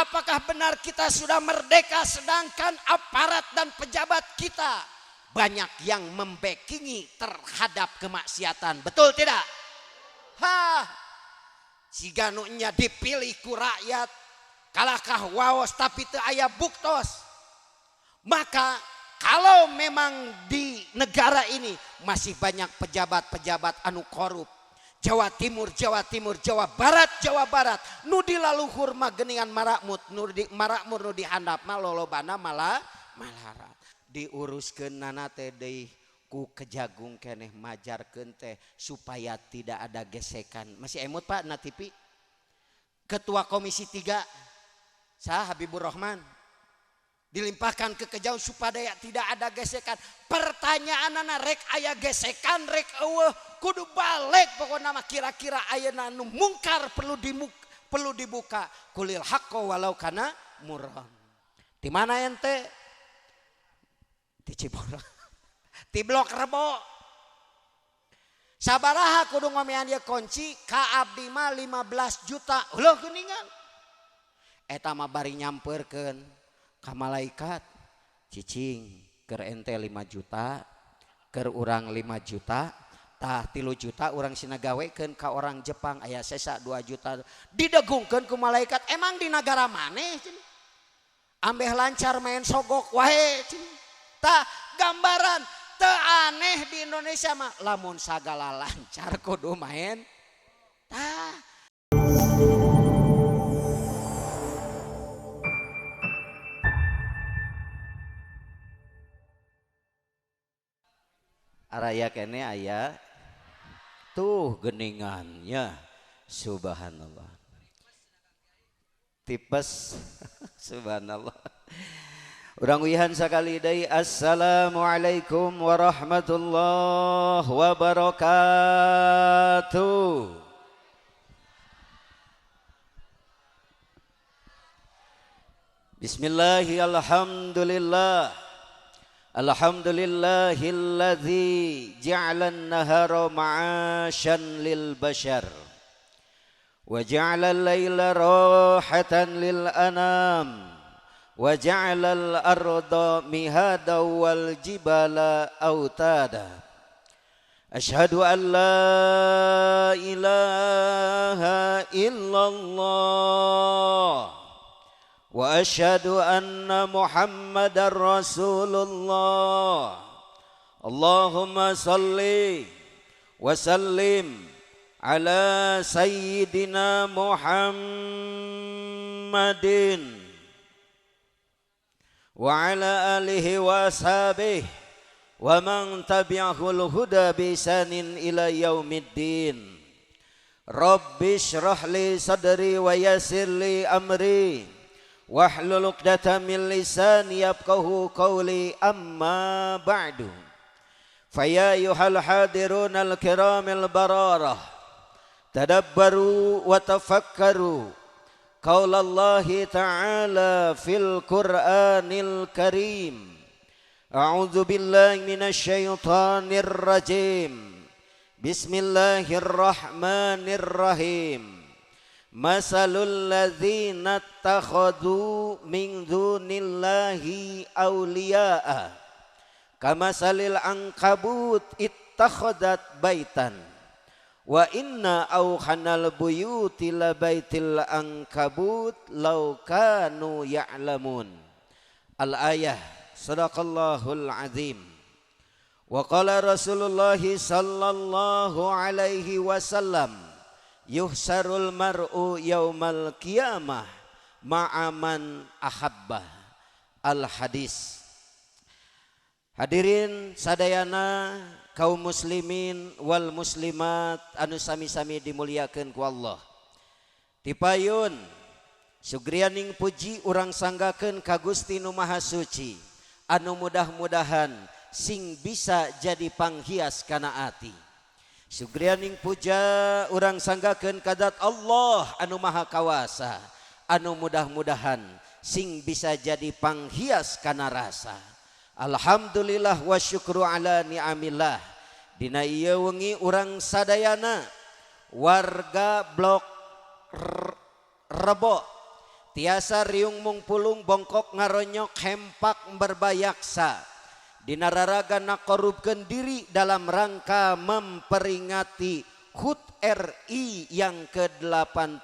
Apakah benar kita sudah merdeka sedangkan aparat dan pejabat kita banyak yang membekingi terhadap kemaksiatan? Betul tidak? Hah, siga nu nya dipilih ku rakyat, kalahkah waos tapi teu aya buktos. Maka kalau memang di negara ini masih banyak pejabat-pejabat anu korup, Jawa Timur, Jawa Timur, Jawa Barat, Jawa Barat, nu di laluhur mah geuningan marakmut, nu di marakmur nu di handap mah lolobana malah malarat. Diuruskeun nana teh deui ku kejagung keneh majarkeun teh supaya tidak ada gesekan. Masih emut Pak na TV? Ketua Komisi 3 Sah Habibur Rahman dilimpahkan ke kejagung supaya tidak ada gesekan. Pertanyaanana rek aya gesekan rek eueuh kudu balik pokokna mah kira-kira ayeuna nu mungkar perlu dibuka. Kulil haqqo walau kana murran. Di mana ente? Di Ciborong. Di Blok Rebo. Sabaraha kudu ngomean ieu kunci ka abdi mah 15 juta. Leuh geuningan. Eta mah bari nyamperkeun ka malaikat, cicing keur ente 5 juta, keur urang 5 juta, tah 3 juta urang sina gawekeun ka orang Jepang aya sesa 2 juta didegungkeun ku malaikat. Emang di nagara maneh cenah? Ambeh lancar main sogok wae cenah. Tah gambaran teu aneh di Indonesia mah lamun sagala lancar kudu main. Tah araya kene aya tuh geningannya subhanallah tipes subhanallah. Urang wihan sakali deui assalamualaikum warahmatullahi wabarakatuh. Bismillahirrahmanirrahim. Alhamdulillahilladzi ja'ala an-nahara ma'asyan lil bashar wa ja'ala al-laila rahatan lil anam wa ja'ala al-arda mihada wal jibala autada. Asyhadu an la ilaha illallah wa asyhadu anna Muhammadar Rasulullah. Allahumma salli wa sallim ala sayyidina Muhammadin wa ala alihi wa ashabihi wa man tabi'ahul huda bi ihsanin ila yaumiddin. Rabbi shrah li sadri wa yassir li amri wahlul 'uqdatam min lisani yafqahu qawli. Amma ba'du. Faya ayyuhal hadirun al-kiramil bararah, tadabbaru wa tafakkaru qaulallahi ta'ala fil Qur'anil Karim. A'udzu billahi minasy syaithanir rajim. Bismillahirrahmanirrahim. Masalul ladzina ittakhadhu min dunillahi awliya'a kamasalil ankabut ittakhadat baitan wa inna awhanal buyuti labaitil ankabut law kanu ya'lamun. Al-ayah. Sadaqallahul azim. Wa qala Rasulullah sallallahu alaihi wasallam, yuhsarul mar'u yaumal qiyamah ma'aman ahabbah. Al hadis. Hadirin sadayana kaum muslimin wal muslimat anu sami-sami dimuliakeun ku Allah. Tipayun sugrianing puji urang sanggakeun ka Gusti nu Maha Suci anu mudah-mudahan sing bisa jadi panghias kana ati. Sugrianing puja urang sanggakeun ka zat Allah anu Maha Kawasa anu mudah-mudahan sing bisa jadi panghias kana rasa. Alhamdulillah wa syukru ala ni'amillah. Dina ieu wengi urang sadayana warga Blok Rebo tiasa riung mungpulung bongkok ngaronyok hempak berbayaksa dina raraga ngakorupkeun diri dalam rangka memperingati HUT RI yang ke-81.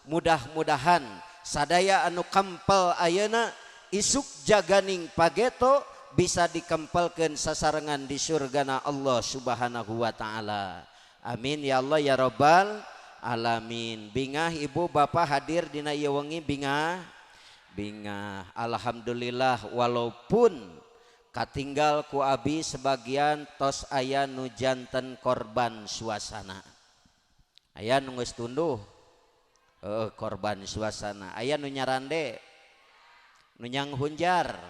Mudah-mudahan sadaya anu kempel ayeuna isuk jaganing pageto bisa dikempelkeun sasarengan di surgana Allah Subhanahu wa taala. Amin ya Allah ya Rabbal alamin. Bingah ibu bapak hadir dina ieu wengi, bingah bingah. Alhamdulillah walaupun katinggal ku abi sebagian tos aya nu janten korban suasana. Aya nu geus tunduh korban suasana, aya nu nyarande, nu nyanghunjar.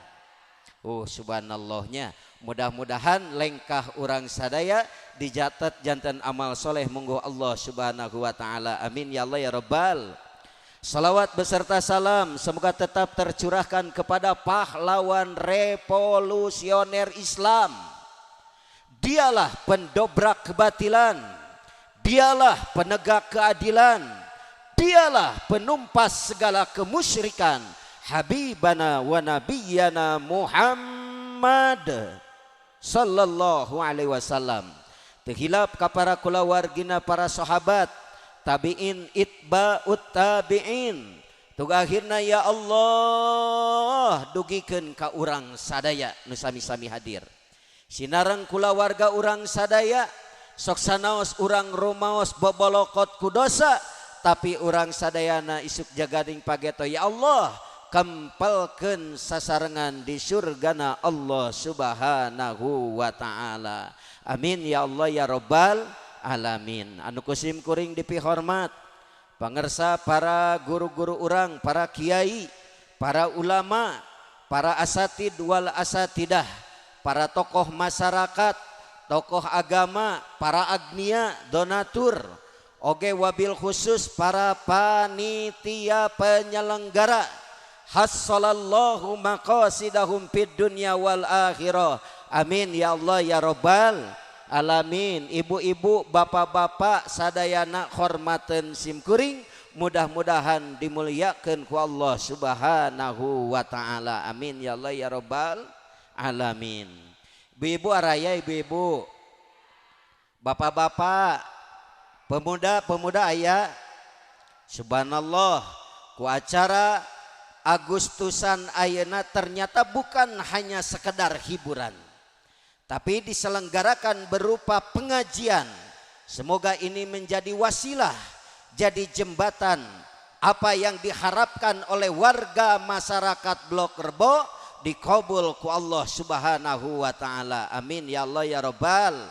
Subhanallahnya. Mudah-mudahan lengkah urang sadaya dicatat janten amal soleh munggu Allah Subhanahu wa taala. Amin ya Allah ya Rabbal. Salawat beserta salam semoga tetap tercurahkan kepada pahlawan revolusioner Islam. Dialah pendobrak kebatilan, dialah penegak keadilan, dialah penumpas segala kemusyrikan. Habibana wa nabiyana Muhammad sallallahu alaihi wasallam. Terhilap ka para kulawargina para sahabat, tabi'in itba'ut tabi'in. Tug akhirna ya Allah dugikeun ka urang sadaya nu sami-sami hadir. Sinareng kulawarga urang sadaya sok sanaos urang rumaos bobolokot ku dosa, tapi urang sadayana isuk jagading pageto ya Allah kempelkeun sasarengan di surgana Allah Subhanahu wa taala. Amin ya Allah ya Rabbal alamin. Anu kusim kuring dipihormat pangersa para guru-guru urang, para kiai, para ulama, para asatid wal asatidah, para tokoh masyarakat, tokoh agama, para agnia, donatur, oge wabil khusus para panitia penyelenggara. Hassalallahu maqasidahum fid dunya wal akhirah. Amin ya Allah ya Rabbal alamin. Ibu-ibu, bapak-bapak sadayana hormaten simkuring, mudah-mudahan dimuliakeun ku Allah Subhanahu wa taala. Amin ya Allah ya Rabbal alamin. Ibu-ibu araya, ibu-ibu, bapak-bapak, pemuda-pemuda aya. Subhanallah, ku acara Agustusan ayeuna ternyata bukan hanya sekedar hiburan, tapi diselenggarakan berupa pengajian. Semoga ini menjadi wasilah, jadi jembatan apa yang diharapkan oleh warga masyarakat Blok Rebo dikabul ku Allah Subhanahu wa taala. Amin ya Allah ya Rabbal.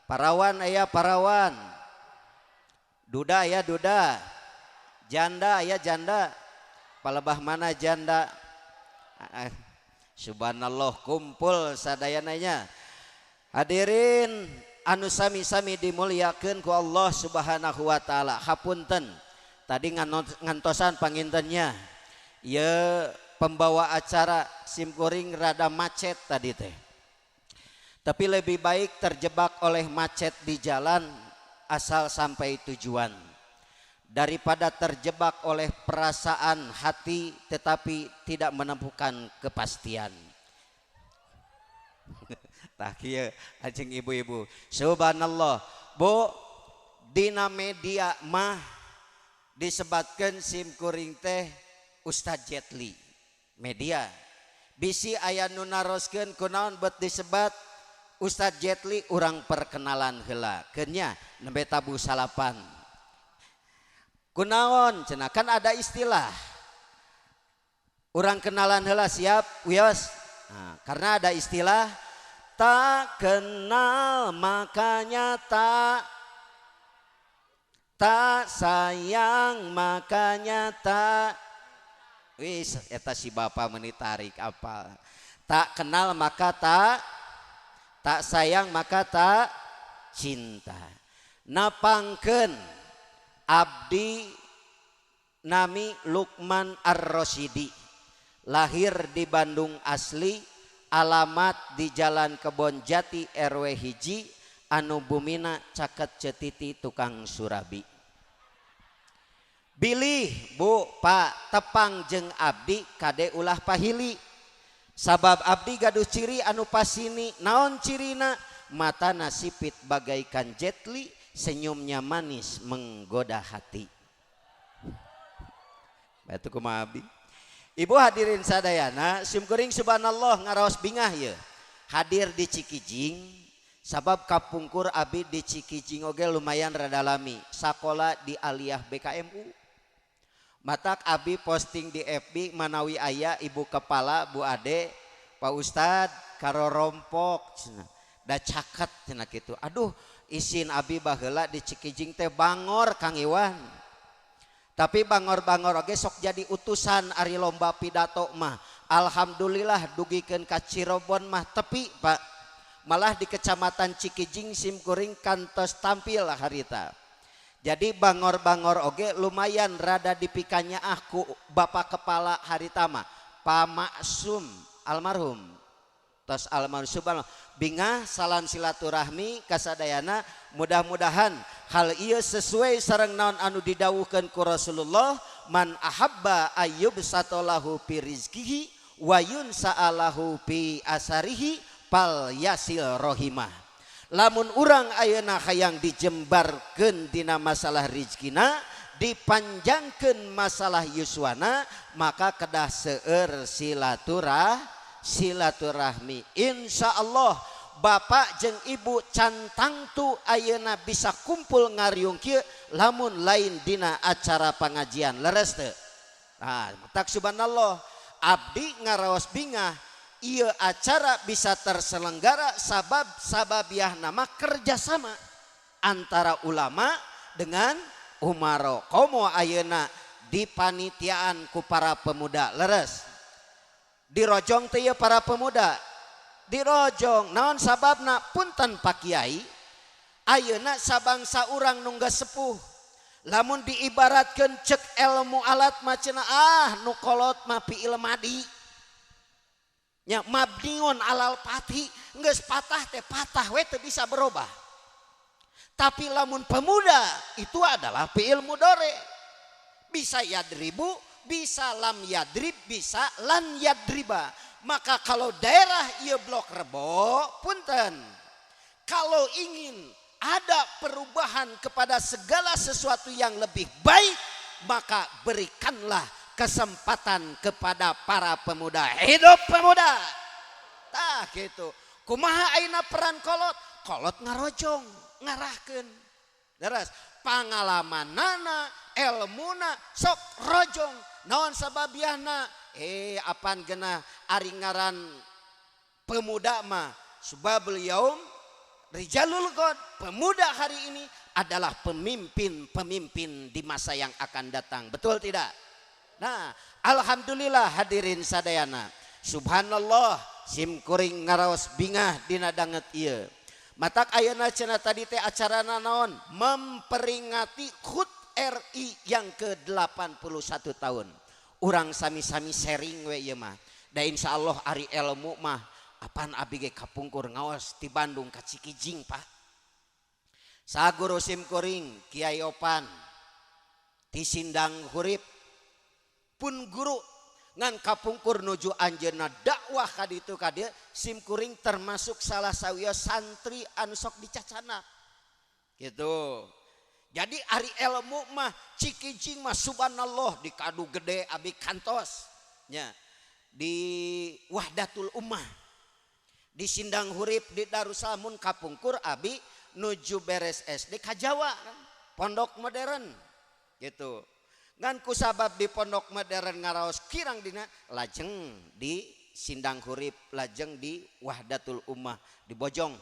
Parawan aya parawan, duda aya duda, janda aya janda. Palebah mana janda? Subhanallah, kumpul sadayananya. Hadirin anu sami-sami dimuliakeun ku Allah Subhanahu wa taala. Hapunten tadi ngantosan pangintennya. Ye pembawa acara simkuring rada macet tadi teh. Tapi lebih baik terjebak oleh macet di jalan asal sampai tujuan, daripada terjebak oleh perasaan hati tetapi tidak menemukan kepastian. Tah kieu ajeng ibu-ibu. Subhanallah. Bu, dina media mah disebatkeun simkuring teh Ustaz Jetli. Media. Bisi aya nu naroskeun kunaon bet disebat Ustaz Jetli, urang perkenalan heula. Keun nya nembe tabuh salapan. Kunaon cenah, kan ada istilah urang kenalan heula, siap wios. Nah, karena ada istilah tak kenal makanya tak sayang makanya tak. Wis eta si bapak meni tarik apal. Tak kenal maka tak sayang maka tak cinta. Napangkeun abdi nami Lukman Ar-Rosyidi, lahir di Bandung asli, alamat di Jalan Kebon Jati RW hiji, anu bumina caket Cetiti tukang surabi. Bilih Bu Pak tepang jeung abdi kade ulah pahili. Sabab abdi gaduh ciri anu pasini. Naon cirina? Mata nasipit bagaikan Jet Li, senyumnya manis menggoda hati. Batu kumaha abdi. Ibu hadirin sadayana, simkuring subhanallah ngaraos bingah ye. Hadir di Cikijing, sabab kapungkur abdi di Cikijing oge lumayan rada lami, sakola di Aliyah BKMU. Matak abi posting di FB manawi aya ibu kepala Bu Ade, Pak Ustad karorompok cenah. Da caket cenah kitu. Aduh, isin abi baheula di Cikijing teh bangor Kang Iwan. Tapi bangor-bangor oge sok jadi utusan ari lomba pidato mah. Alhamdulillah dugikeun ka Cirebon mah tepi Pak. Malah di kecamatan Cikijing simkuring kantos tampil harita. Jadi bangor-bangor oge lumayan rada dipikanya ku bapak kepala harita mah, Pak Maksum almarhum. Tos almarhum subhanallah. Bingah salam silaturahmi kasadayana, mudah-mudahan hal ieu sesuai sareng naon anu didawuhkeun ku Rasulullah, man ahabba ayyub satolahu fi rizkihi wa yunsa'alahu fi asarihi fal yasil rohimah. Lamun urang ayeuna hayang dijembarkeun dina masalah rizkina, dipanjangkeun masalah yuswana, maka kedah seueur silaturahmi. Insyaallah bapak jeung ibu can tangtu ayeuna bisa kumpul ngariung kieu lamun lain dina acara pengajian. Leres teu? Nah, tak subhanallah abdi ngaraos bingah ieu acara bisa terselenggara sabab sababiah nama kerjasama antara ulama dengan umaro. Komo ayeuna dipanitiaan ku para pemuda. Leres dirojong teh ieu para pemuda, dirojong naon sababna? Punten Pak Kiai, ayeuna sabangsa urang nu geus sepuh lamun diibaratkeun cek ilmu alat mah cenah, ah nu kolot mah fi'il madi nya mabniun alal fathi, geus patah teh patah we teu bisa berubah. Tapi lamun pemuda itu adalah fi'il mudhari, bisa yadribu, bisa lam yadrib, bisa lan yadriba. Maka kalau daerah ieu Blok Rebo punten, kalau ingin ada perubahan kepada segala sesuatu yang lebih baik, maka berikanlah kesempatan kepada para pemuda. Hidup pemuda. Tah gitu. Kumaha ayeuna peran kolot? Kolot ngarojong, ngarahkeun. Leres, pangalamanana, elmuna sok rojong. Naon sababiahna? Apan genah ari ngaran pemuda mah subabul yaum rijalul god. Pemuda hari ini adalah pemimpin-pemimpin di masa yang akan datang. Betul tidak? Nah, alhamdulillah hadirin sadayana. Subhanallah sim kuring ngaraos bingah dina danget ieu. Matak ayeuna cenah tadi teh acarana naon? Memperingati HUT RI yang ke-81 tahun. Urang sami-sami sharing we ieu mah. Da insyaallah ari ilmu mah apaan abi ge kapungkur ngaos ti Bandung ka Cikijing Pak. Saguru sim kuring Kiai Opan ti Sindang Hurip pun guru ngan kapungkur nuju anjeunna dakwah ka ditu ka dieu sim kuring termasuk salah sawios santri anu sok dicacana gitu. Jadi ari ilmu mah Cikijing mah subhanallah di Kadu Gede abi kantos nya, di Wahdatul Ummah, di Sindang Hurip, di Darussalam kapungkur abi nuju beres SD ka Jawa kan, pondok modern gitu. Ngan kusabab di pondok modern ngaraos kirang dina lajeng di Sindang Hurip, lajeng di Wahdatul Ummah di Bojong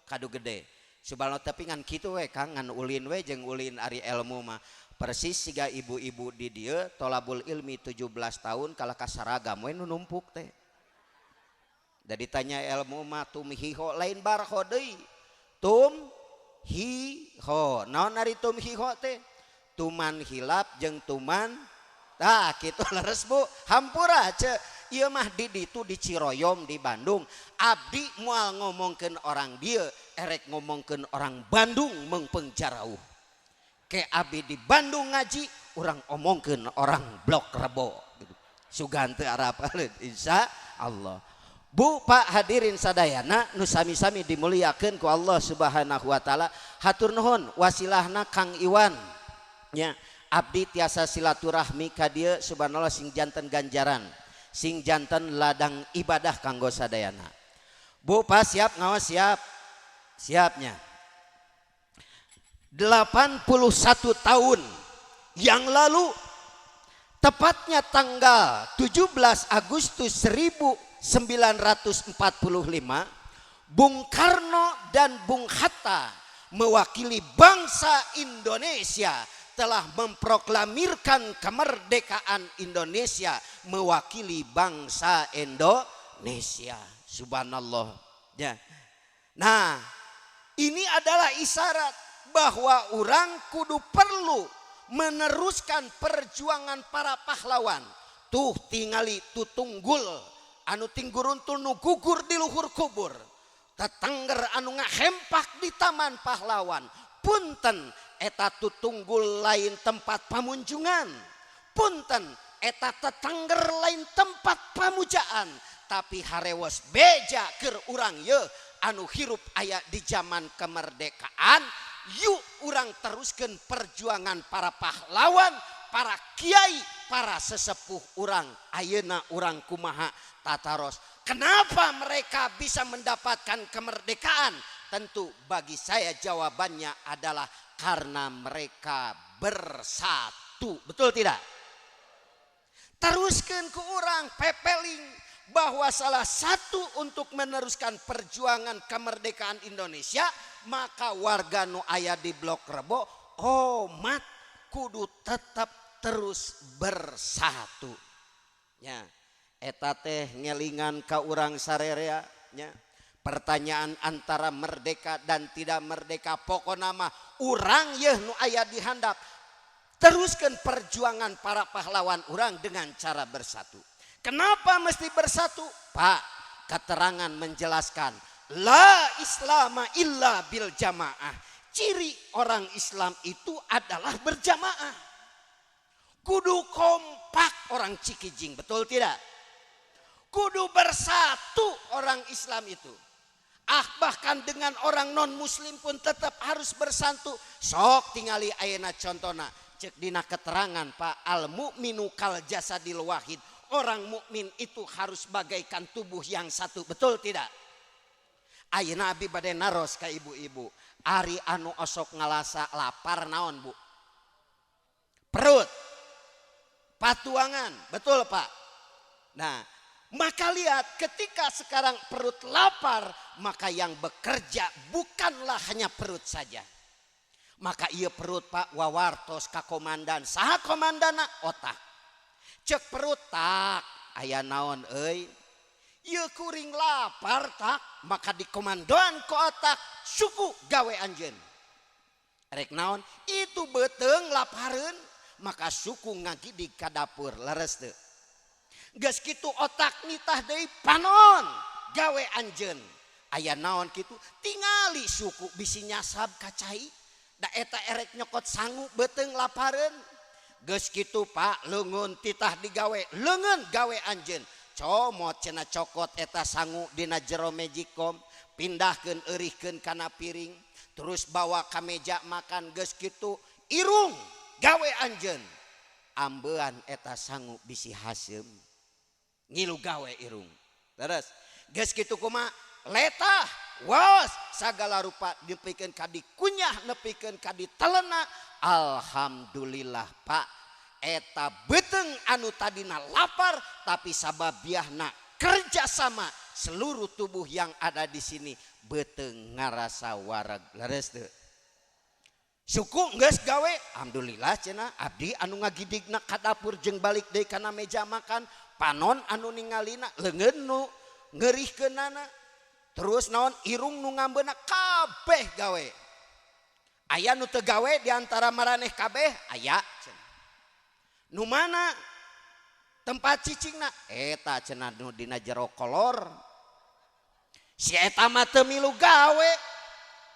Kadu Gede. Subhanallah tapi ngan kitu we Kang, ngan ulin we jeung ulin ari ilmu mah. Persis siga ibu-ibu di dieu tolabul ilmi 17 tahun kalah ka saragam we nu numpuk teh. Da ditanya ilmu mah tumhiho lain barho deui. Tumhiho. Naon ari tumhiho teh? Tuman hilap jeung tuman tah kitu leres Bu. Hampura ce ieu mah di ditu di Ciroyom di Bandung. Abdi moal ngomongkeun orang dieu, erek ngomongkeun orang Bandung meungpeung jarauh. Ke abdi di Bandung ngaji, Urang omongkeun orang Blok Rebo gitu. Sugan teu arapaleun insya Allah. Bu Pak hadirin sadayana nu sami-sami dimuliakeun ku Allah Subhanahu wa taala. Hatur nuhun wasilahna Kang Iwan nya, abdi tiasa silaturahmi ka dieu, subhanallah, sing janten ganjaran, sing janten ladang ibadah kanggo sadayana. Bu Pak siap ngawas? Siap siapnya. 81 tahun yang lalu, tepatnya tanggal 17 Agustus 1945, Bung Karno dan Bung Hatta mewakili bangsa Indonesia telah memproklamirkan kemerdekaan Indonesia mewakili bangsa Indonesia. Subhanallah ya. Nah, ini adalah isyarat bahwa orang kudu perlu meneruskan perjuangan para pahlawan. Tuh tingali tutunggul anu tingguruntul nu gugur di luhur kubur, tetangger anu ngahempak di Taman Pahlawan. Punten, eta tutunggul lain tempat pamunjungan, punten, eta tetangger lain tempat pamujaan, tapi harewos beja keur urang ye anu hirup aya di zaman kemerdekaan. Yuk urang teruskan perjuangan para pahlawan, para kiai, para sesepuh urang. Ayeuna urang kumaha tataros? Kenapa mereka bisa mendapatkan kemerdekaan? Tentu bagi saya jawabannya adalah karena mereka bersatu. Betul tidak? Teruskan ke orang pepeling bahwa salah satu untuk meneruskan perjuangan kemerdekaan Indonesia, maka warga nu aya di Blok Rebo omat kudu tetap terus bersatu nya. Eta teh ngelingan ka urang sarerea nya. Pertanyaan antara merdeka dan tidak merdeka, pokona mah urang yeuh nu aya di handap teruskan perjuangan para pahlawan urang dengan cara bersatu. Kenapa mesti bersatu, Pak? Keterangan menjelaskan la islama illa bil jamaah. Ciri orang Islam itu adalah berjamaah. Kudu kompak orang Cikijing, betul tidak? Kudu bersatu orang Islam itu. Ah, bahkan dengan orang non muslim pun tetap harus bersatu. Sok tingali ayeuna contona. Cek dina keterangan, Pak, al mukminu kal jasadil wahid. Orang mukmin itu harus bagaikan tubuh yang satu, betul tidak? Ayeuna abi bade naros ka ibu-ibu. Ari anu osok ngalasa lapar naon, Bu? Perut. Patuangan, betul, Pak? Nah, maka lihat ketika sekarang perut lapar, maka yang bekerja bukanlah hanya perut saja. Maka iya perut, Pak, wawartos ka komandan. Saha komandana? Otak. Cek perut, "Tak, aya naon euy?" "Ieu kuring lapar, Tak." Maka dikomandoan ke otak, "Suku gawe anjeun." Rek naon? "Itu beuteung lapareun." Maka suku ngagidig ka dapur, leres teu? Geus kitu otak nitah deui, "Panon gawe anjeun." "Aya naon kitu?" "Tingali suku bisi nyasab ka cai, da eta erek nyokot sangu, beuteung lapareun." Geus kitu, Pak, leungeun titah digawe, "Leungeun gawe anjeun." Comot cenah, cokot eta sangu dina jero magicom, pindahkeun, eurihkeun kana piring, terus bawa ka meja makan. Geus kitu irung, "Gawe anjeun." "Ambean eta sangu bisi haseum." Ngilu gawe irung. Terus geus kitu kumaha? Letah was sagala rupa nepikeun ka dikunyah, nepikeun ka ditelena. Alhamdulillah, Pak, eta beuteung anu tadina lapar, tapi sababiahna kerjasama seluruh tubuh yang ada di sini, beuteung ngarasa wareg. Leres teu? Suku geus gawe, "Alhamdulillah," cenah, "abdi anu ngagidigna ka dapur jeung balik deui kana meja makan, panon anu ningalina, leungeun nu ngeurihkeunana, terus naon, irung nu ngambeuna, kabeh gawe. Aya nu teu gawe di antara maraneh kabeh?" "Aya," cenah. "Nu mana tempat cicingna?" "Eta," cenah, "nu dina jero kolor." Si eta mah teu milu gawe,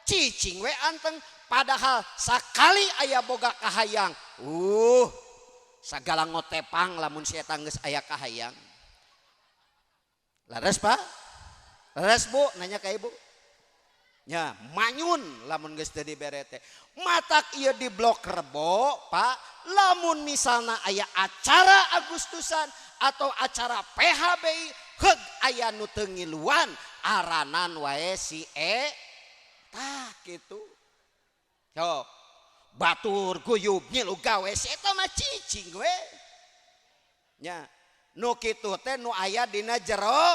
cicing we anteng, padahal sakali aya boga kahayang. Sagala ngotepang lamun si eta geus aya kahayang. Leres Pak? Leres Bu? Nanya ka Ibu. Nya manyun lamun geus teu dibere teh. Matak ieu di Blok Rebo Pak, lamun misalna aya acara Agustusan atau acara PHBI heug aya nu teu ngiluan aranan wae si e tah kitu. Sok batur guyub ngilu gawe si eta mah cicing we. Nya nu kitu teh nu aya dina jero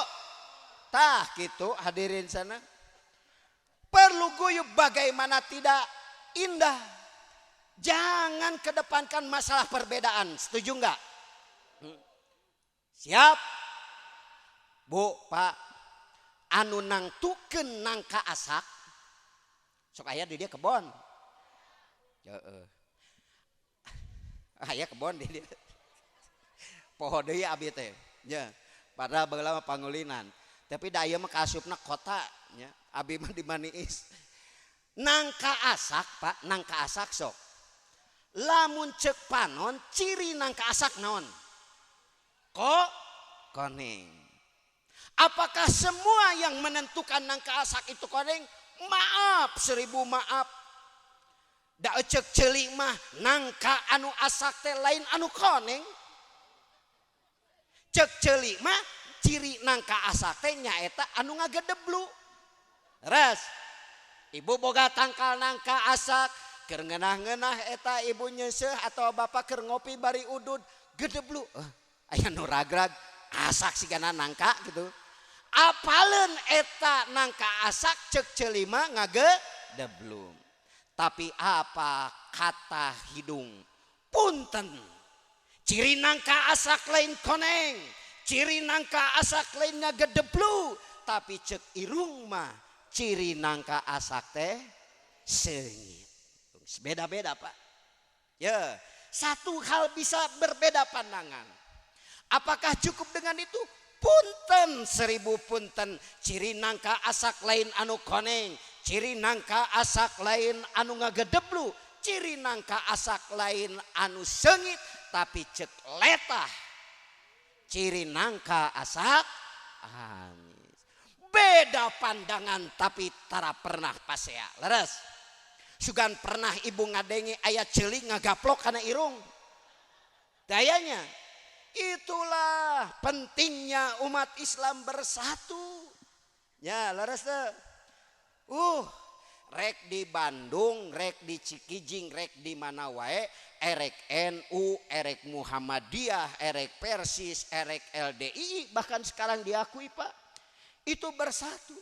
tah kitu hadirin sana. Perlu guyub bagaimana tidak indah. Jangan kedepankan masalah perbedaan. Setuju enggak? Siap? Bu, Pak. Anu nangtukeun nangka asak. Sok aya di dia kebon. Heeh. Aya kebon di dia. Poho deui abi teh. Nya, padahal baheula mah pangulinan. Tapi da ieu mah kaasupna kota nya. Abi mah di Maniis. Nangka asak Pak, nangka asak sok. Lamun cek panon ciri nangka asak naon? Kok koneng. Apakah semua yang menentukan nangka asak itu koneng? Maaf, seribu maaf. Da cek ceuli mah nangka anu asak teh lain anu koneng. Cek ceuli mah ciri nangka asak teh nyaeta anu ngagedeblu. Res, ibu boga tangkal nangka asak, keur ngeunah-ngeunah eta ibu nyeuseuh atau bapak keur ngopi bari udud, gedeblu. Aya nu ragrag, asak sigana nangka gitu. Apaleun eta nangka asak cek ceuli mah ngagedeblu. Tapi apa kata hidung? Punten. Ciri nangka asak lain koneng, ciri nangka asak lain ngagedeblu, tapi cek irung mah ciri nangka asak teh seungit. Beda-beda Pak. Ya, satu hal bisa berbeda pandangan. Apakah cukup dengan itu? Punten, seribu punten. Ciri nangka asak lain anu koneng, ciri nangka asak lain anu ngagedeblu, ciri nangka asak lain anu seungit, tapi cek letah ciri nangka asak amis. Beda pandangan tapi tara pernah pasea. Leres. Sugan pernah ibu ngadenge aya ceuli ngagaplok kana irung. Dayanya. Itulah pentingnya umat Islam bersatu. Ya, leres teu. Rek di Bandung, rek di Cikijing, rek di mana wae, erek NU, erek Muhammadiyah, erek Persis, erek LDII, bahkan sekarang diakui Pak. Itu bersatu.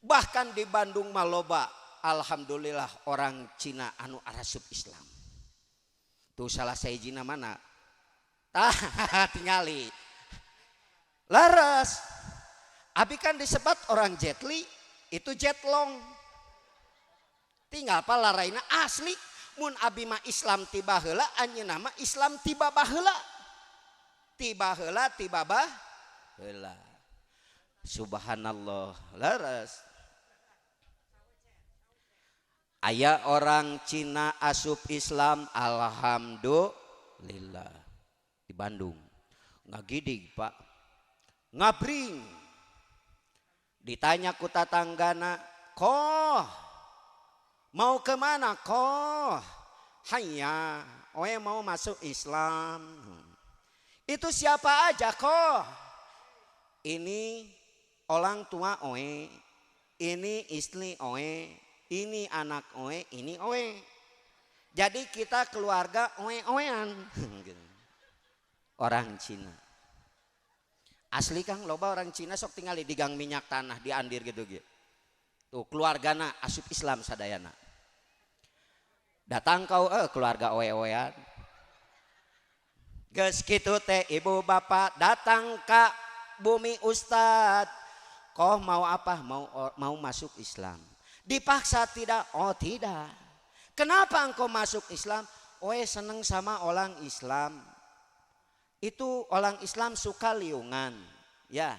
Bahkan di Bandung maloba alhamdulillah orang Cina anu arasup Islam. Tuh salah sahijina mana? Tah tingali. Leres. Abi kan disebat orang Jetli, itu jetlong. Tinggal pa laraina asli mun abi mah Islam tiba heula anjeunna mah Islam tiba baheula. Tiba heula tiba baheula. Subhanallah, leres. Aya orang Cina asup Islam, alhamdulillah. Di Bandung ngagidig Pak, ngabring. Ditanya ku tatanggana, koh mau kemana koh? Hanya, oe mau masuk Islam. Itu siapa aja koh? Ini orang tua oe, ini istri oe, ini anak oe, ini oe. Jadi kita keluarga oe-oean. Orang Cina. Asli Kang, loba orang Cina sok tingali di gang minyak tanah di Andir gitu gitu. Tuh keluargana asup Islam sadayana. Datang kau keluarga oe-oean. Geus kitu teh ibu bapak datang ka bumi ustad. Koh mau apa? Mau masuk Islam. Dipaksa tidak? Oh tidak. Kenapa engkau masuk Islam? Oe seneng sama orang Islam. Itu orang Islam suka liungan. Ya,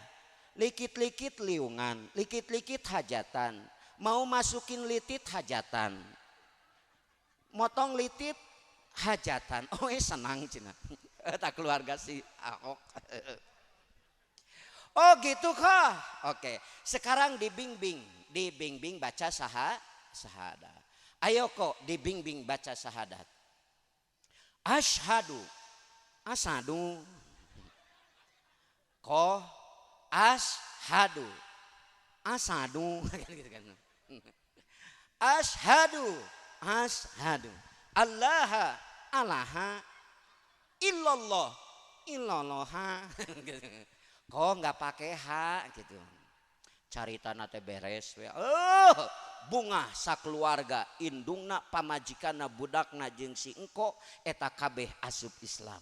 likit-likit liungan, likit-likit hajatan. Mau masukin litit hajatan. Motong litit Hajatan. Oh senang cenah. Eta keluarga si Ahok. Oh gitu kah? Oke. Sekarang dibimbing, dibimbing baca sahadat. Ayo kok dibimbing baca sahadat. Asyhadu, asadu. Ko ashadu, asadu gitu kan. Ashadu, ashadu. Allah, alaha, illallah, illaloha. Kok nggak pakai h gitu. Carita teh beres we. Oh, bunga sakeluarga, indungna, pamajikanna, budakna jeung si engko eta kabeh asup Islam.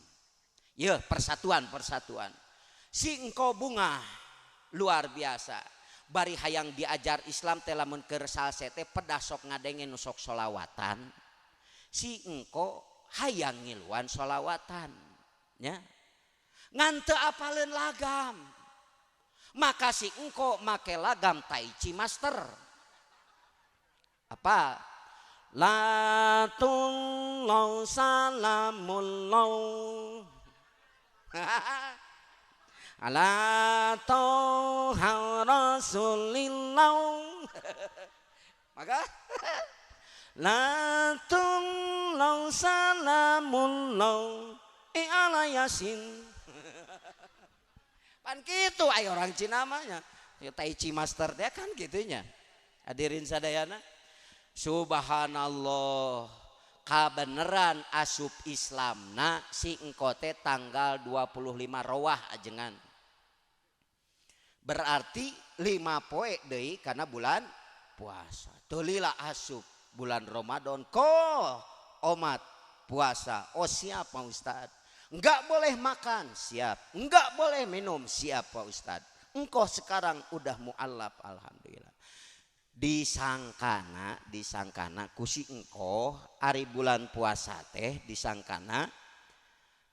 Yeuh, persatuan, persatuan. Si engko bunga luar biasa. Bari hayang diajar Islam teh lamun keur salse teh pedah sok ngadenge nu sok solawatan. Si engko hayang ngiluan solawatan nya. Ngan teu apaleun lagam. Maka si engko make lagam Tai Chi Master. Apa? La tullau salamullah. Ala toha rasulillah. Maka la tullau salamullah ala yasin. Pan kitu ayo orang Cina mah nya. Ya, Tai Chi Master dia kan gitunya. Hadirin sadayana. Subhanallah. Kabeneran asup Islamna si engko teh tanggal 25 Rawah ajengan. Berarti 5 poe deui kana bulan puasa. Teu lila asup bulan Ramadan ko omat puasa. Oh siap Pak Ustad. Enggak boleh makan, siap. Enggak boleh minum, siap Pak Ustad. Engkau sekarang udah mualaf, alhamdulillah. Disangkana, disangkana ku si engko ari bulan puasa teh disangkana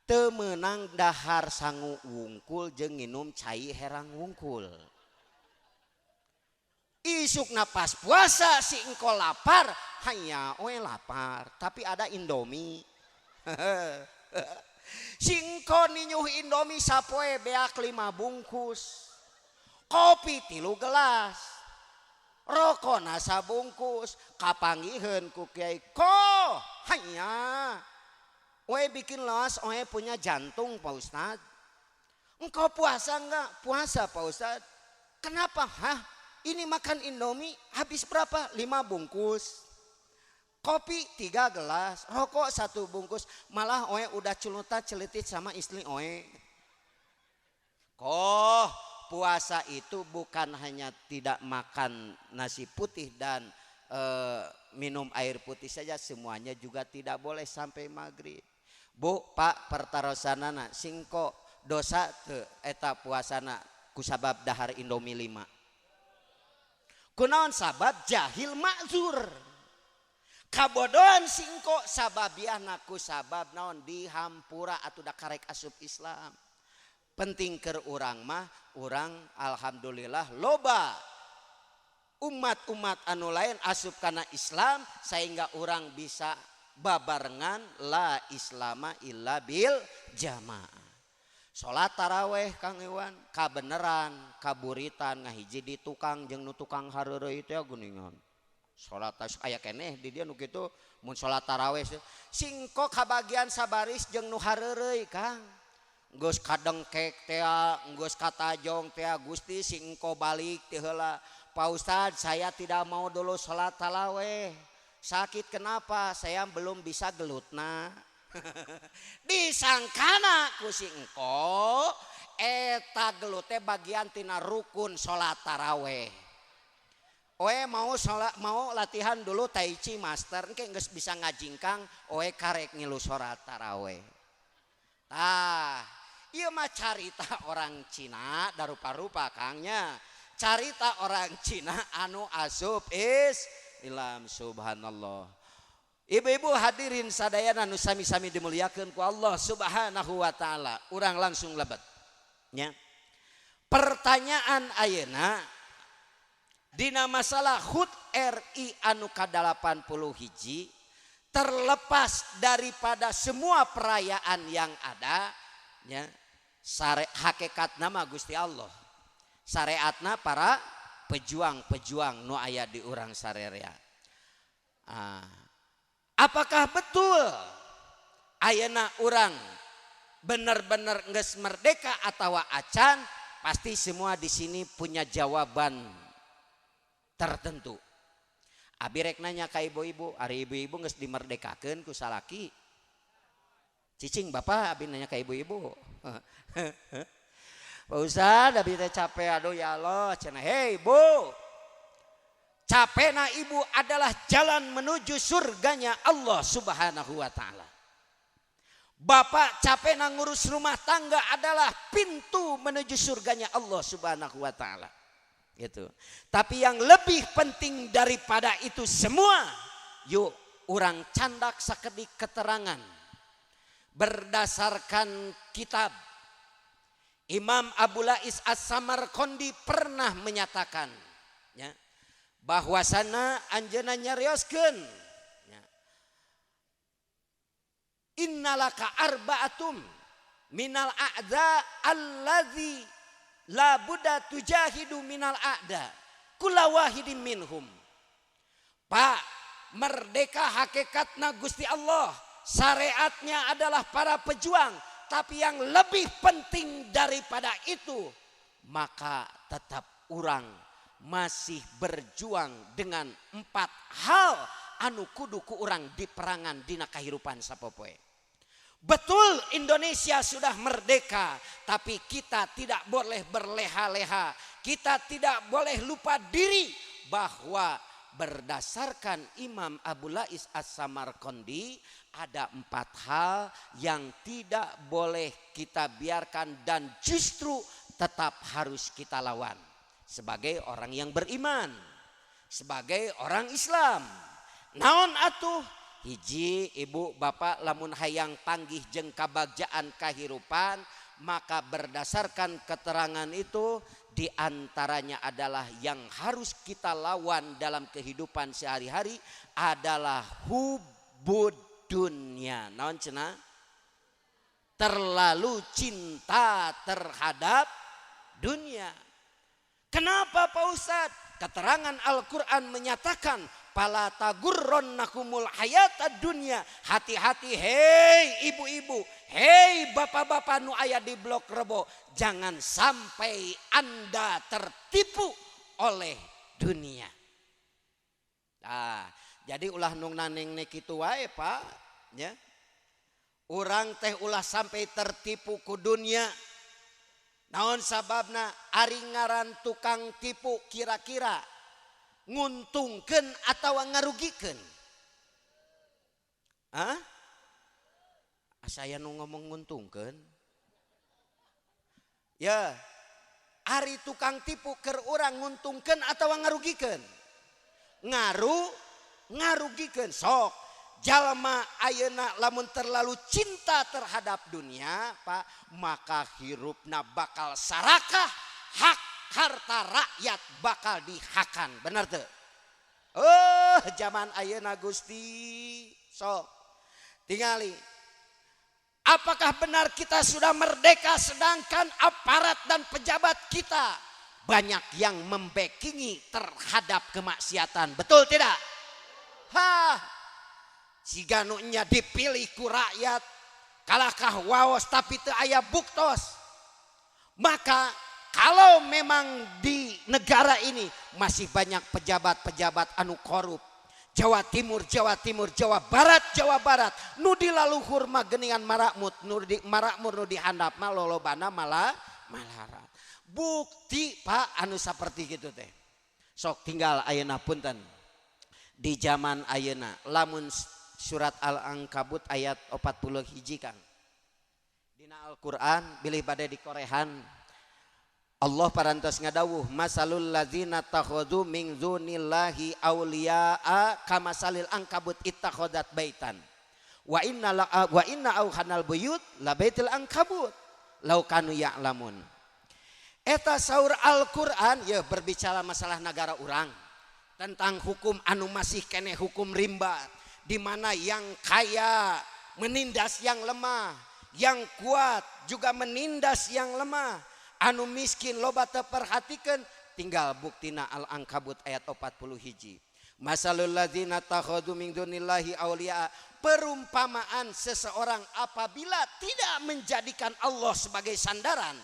teu meunang dahar sangu wungkul jeung nginum cai herang wungkul. Isukna pas puasa si engko lapar, hanya oe lapar, tapi ada Indomie. Si engko ninyuh Indomie sapoe beak 5 bungkus. Kopi 3 gelas. Rokona sabungkus, kapanggiheun ku kiai ko hanya oe bikin los, oe punya jantung Pak Ustad. Engkau puasa enggak? Puasa Pak Ustad. Kenapa? Hah? Ini makan Indomie habis berapa? 5 bungkus. Kopi 3 gelas, rokok 1 bungkus. Malah oe udah celuta celitit sama istri oe. Koh, puasa itu bukan hanya tidak makan nasi putih dan minum air putih saja, semuanya juga tidak boleh sampai maghrib. Bu, Pak, pertarosanana singko dosa teu eta puasana kusabab dahar Indomie 5. Kunaon sabab jahil makzur. Kabodohan singko sababiahna kusabab naon dihampura atuh da karek asup Islam. Penting keur urang mah, urang alhamdulillah loba umat-umat anu lain asup kana Islam sehingga urang bisa babarengan la islama illa bil jamaah. Salat taraweh Kang Iwan kabeneran kaburitan ngahiji di tukang jeung nu tukang hareureuy teh geuningan. Salat aya keneh di dieu nu kitu mun salat taraweh singko kabagian sabaris jeung nu hareureuy Kang. Geus kadengkek teh, geus katajong teh, Gusti singko balik teh heula. Pak Ustad, saya tidak mau dulu salat taraweh. Sakit kenapa? Saya belum bisa gelutna. Disangkana ku si engko eta gelut teh bagian tina rukun salat taraweh. Oe mau salat, mau latihan dulu tai chi master engke geus bisa ngajingkang oe karek ngilu salat taraweh. Tah, ieu mah carita orang Cina darupa-rupa Kangnya. Carita orang Cina anu asup Islam, subhanallah. Ibu-ibu hadirin sadayana nu sami-sami dimuliakeun ku Allah Subhanahu wa taala. Urang langsung lebet nya. Pertanyaan ayeuna dina masalah HUT RI anu ka-81 Terlepas daripada semua perayaan yang ada, ya, sare, hakikat nama Gusti Allah, syariatna para pejuang-pejuang nu aya di urang sarerea. Ah, apakah betul ayeuna urang benar-benar geus merdeka atau acan? Pasti semua di sini punya jawaban tertentu. Abi rek nanya ka ibu-ibu, ari ibu-ibu geus dimerdekakeun ku salaki? Cicing, Bapak, abi nanya ka ibu-ibu. Pak Ustad, abi teh capek, aduh ya Allah, cenah. Hei Bu. Capekna ibu adalah jalan menuju surganya Allah Subhanahu wa taala. Bapak capekna ngurus rumah tangga adalah pintu menuju surganya Allah Subhanahu wa taala. Gitu. Tapi yang lebih penting daripada itu semua, yuk urang candak sakedik keterangan berdasarkan kitab. Imam Abu Lais As-Samarqandi pernah menyatakan, ya, bahwasana anjeunna nyarioskeun, ya, innalaka arba'atum minal a'da allazi la budda tujahidu minal a'da kula wahidin minhum. Pak, merdeka hakikatna Gusti Allah, syariatnya adalah para pejuang, tapi yang lebih penting daripada itu, maka tetap urang masih berjuang dengan empat hal anu kudu ku urang diperangan dina kahirupan sapopoe. Betul Indonesia sudah merdeka, tapi kita tidak boleh berleha-leha. Kita tidak boleh lupa diri bahwa berdasarkan Imam Abu Lais As-Samarqandi ada empat hal yang tidak boleh kita biarkan dan justru tetap harus kita lawan sebagai orang yang beriman, sebagai orang Islam. Naon atuh? Hiji, ibu bapak, lamun hayang panggih jeung kabagjaan kahirupan, maka berdasarkan keterangan itu diantaranya adalah yang harus kita lawan dalam kehidupan sehari-hari adalah hubbud dunya. Naon cenah? Terlalu cinta terhadap dunia. Kenapa, Pak Ustadz? Keterangan Al-Quran menyatakan fala tagurronnakumul hayatad dunya. Hati-hati hei ibu-ibu, hei bapak-bapak nu aya di Blok Rebo, jangan sampai Anda tertipu oleh dunia. Nah, jadi ulah nung naneng kitu wae, Pak, ya. Urang teh ulah sampai tertipu ku dunia. Naon sababna? Ari ngaran tukang tipu kira-kira nguntungkeun atau ngarugikeun? Hah? Asa nu ngomong nguntungkeun. Ya, ari tukang tipu keur urang nguntungkeun atau ngarugikeun? Ngarugikeun. Sok jalma ayeuna lamun terlalu cinta terhadap dunia, Pak, maka hirupna bakal sarakah, hak harta rakyat bakal dihakan. Bener tuh? Oh, zaman ayeuna Gusti. Sok tingali. Apakah benar kita sudah merdeka sedangkan aparat dan pejabat kita banyak yang membackingi terhadap kemaksiatan? Betul tidak? Hah, siga nu nya dipilih ku rakyat, kalahkah waos tapi teu aya buktos. Maka kalau memang di negara ini masih banyak pejabat-pejabat anu korup, Jawa Timur, Jawa Timur, Jawa Barat, Jawa Barat, nu di laluhur mah geuningan marakmut, nu di marakmur, nu di handap mah lolobana malah malarat. Bukti, Pak, anu saperti gitu teh. Sok tinggal ayeuna, punten. Di zaman ayeuna lamun surat Al-Ankabut ayat 40 hiji, Kang. Dina Al-Qur'an bilih bade dikorehan, Allah parantos ngadawuh masalul ladzina takhadhu min dunillahi auliya'a kamasalil ankabut ittakhadat baitan wa inna la, wa inna auhanal buyut la baitul ankabut lau kanu ya'lamun. Eta saur Al-Qur'an ya, berbicara masalah negara urang tentang hukum anu masih kene hukum rimba. Di mana yang kaya menindas yang lemah, yang kuat juga menindas yang lemah, anu miskin loba terperhatikan. Tinggal buktina Al-Ankabut ayat 41. Masalul ladzina takhadhu min dunillahi awliya, perumpamaan seseorang apabila tidak menjadikan Allah sebagai sandaran.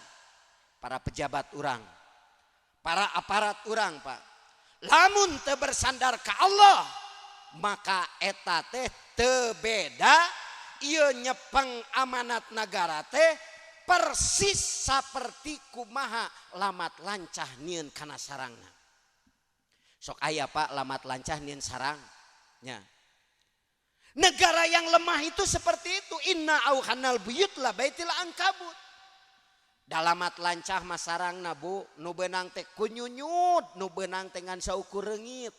Para pejabat urang, para aparat urang, Pak, lamun teu bersandar ke Allah maka eta teh teu beda ieu nyepeng amanat nagara teh persis saperti kumaha lamat lancah nieun kana sarangna. Sok aya, Pak, lamat lancah nieun sarangnya. Negara yang lemah itu seperti itu. Inna auhanal buyut la baitil ankabut. Dalamat lancah mah sarangna, Bu, nu beunang teh kunyunyut, nu beunang teh ngan saukur reungit.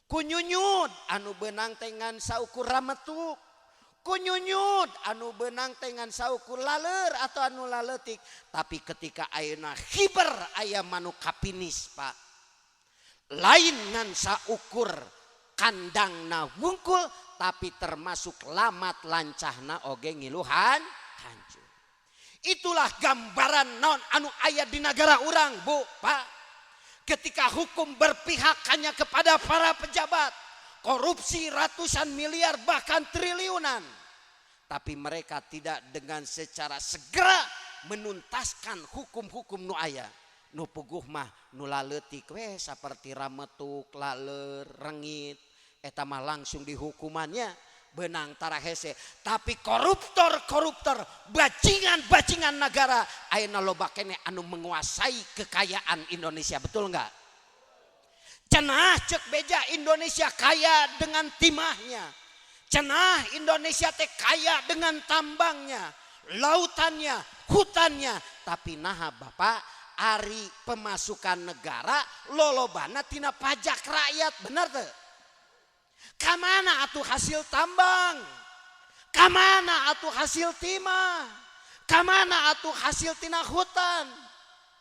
Kunyunyut anu beunang teh ngan saukur rametuk. Kunyunyut anu beunang teh ngan saukur laleur atau anu laletik. Tapi ketika ayeuna hiber aya manuk kapinis, Pak. Lain ngan saukur kandangna wungkul, tapi termasuk lamat lancahna oge ngiluhan hancur. Itulah gambaran non anu aya di negara urang, Bu, Pak. Ketika hukum berpihak hanya kepada para pejabat, korupsi ratusan miliar bahkan triliunan, tapi mereka tidak dengan secara segera menuntaskan hukum-hukum nu aya. Nu puguh mah nu laleutik we saperti rametuk, laleur, rengit, eta mah langsung dihukumannya benang tara hese. Tapi koruptor-koruptor, bajingan-bajingan negara ayeuna loba keneh anu menguasai kekayaan Indonesia, betul enggak? Cenah cek beja Indonesia kaya dengan timahnya. Cenah Indonesia teh kaya dengan tambangnya, lautannya, hutannya. Tapi naha, Bapak, ari pemasukan negara lolobana tina pajak rakyat, bener tuh? Kamana atuh hasil tambang? Kamana atuh hasil timah? Kamana atuh hasil tina hutan?